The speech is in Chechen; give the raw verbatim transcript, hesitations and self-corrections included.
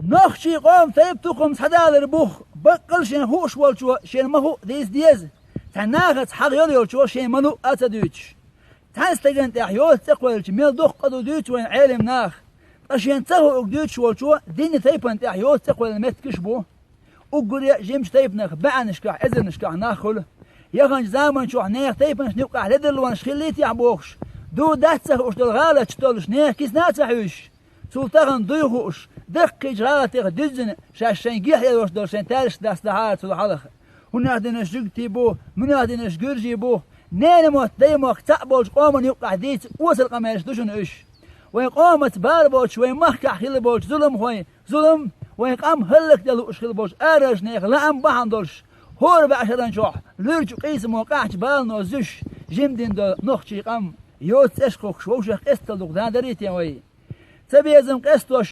Нохчий къоман тайп-тукхам схьадалар бух, баккъал шен хууш волчо шен ма хуу дийца деза. Цхьа нахаца хьагӀ йолчо шен ма луъ а ца дуьйцуш. Цхьан стагана тӀехь йоца цӀе кхоьллича мел дукха къа ду дуьйцу вайн Ӏелам наха. Ткъа шен ца хуург дуьйцуш волчо динна тайпана тӀехь йоца цӀе кхоьллина меттигаш бу. Уггаре а жимачу тайпанах баьӀанашкахь, эзарнашкахь нах хуьлу. Яханчу заманчохь нехан тайпанашна юккъехь ледарлонаш хиллийтехь бохуш, ду дац ца хууш долу гӀалаташ долуш нехан кисана а ца хьуьйсуш, цул тахана дуй хууш, даккхийчу гӀалатех дуьззина шаьш шайн гихь лелош долу шайн таьрсаш дастахьара цул хьалха. ХӀунех динарш жуьгтий бу, муьнех динарш гуьржий бу, ненан мотт даймохк цхьаъ болчу къоман юккъехь дийца осал къамелаш ду шуна уьш. Вайн къомаца бала боцуш, вайн махкахь хилла болчу зуламхойн зулам, вайн къам хӀаллакдан лууш хилла болчу арарчу нехан лаам бахьана долуш, хӀора бӀе шаран чохь луьрачу къийсамо къаьхьачу балано зуьйш, жима дина долу нохчий къам йоцу цӀеш кхухкуш вовшех къестал дукха дан дарий те вай? Цабезам къестош